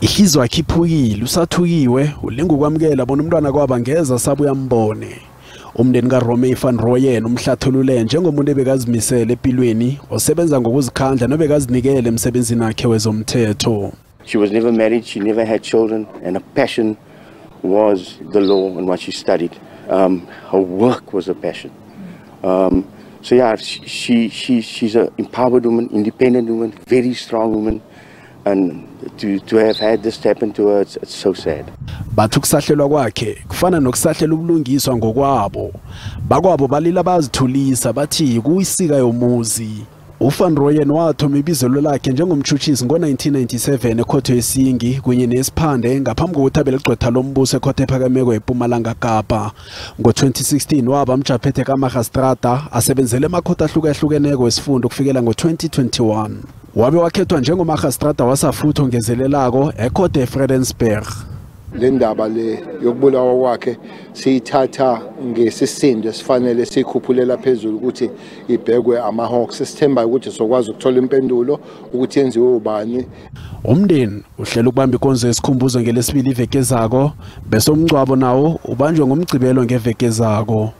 Ihliziyo yakhe iphukile, usathukiwe, ulinga ukwamukela bona umntwana kwaba ngeza sabuya ambone. Umndeni kaRomay van Rooyen umhlathulule njengomuntu ebekazimisele empilweni, osebenza ngokuzikhandla nobekazinikele emsebenzini wakhe wezomthetho. She was never married, she never had children, and her passion was the law and what she studied. Her work was her passion. So yeah, she's an empowered woman, independent woman, very strong woman, and to have had this happen to her, it's so sad. Bathi ukusahlelwa kwakhe kufana nokusahlela ubulungiswa ngokwabo. Bakwabo balila bazithulisa bathi kuyisika yomuzi. UVan Rooyen wathoma ibizelo lakhe njengomtshutshisi ngo-1997 ekhotho yesingi kunye nesiphande ngaphambi kokuthi abe ligqwetha lombuso ekhotho ephakemeko eMpumalanga Kapa. Ngo-2016 waba mjaphethe kamarhastrada asebenzele emakhotho ahlukahlukeneko wesifundo kufikela ngo-2021. Wabe wakhethwa njengomarhastrada wasafuthi ongezelelako ekhotho eFredensburg. Le ndaba le yokubulawa kwakhe siyithatha ngesisindo esifanele, siyikhuphulela phezulu ukuthi ibhekwe ama-Hawks. Sithemba ukuthi sokwazi ukuthola impendulo ukuthi yenziwe ubani. Umndeni uhlela ukubamba inkonzo yesikhumbuzo ngelesibili iveke ezako, bese umngcwabo nawo ubanjwe ngomgcibelo ngeveke ezako.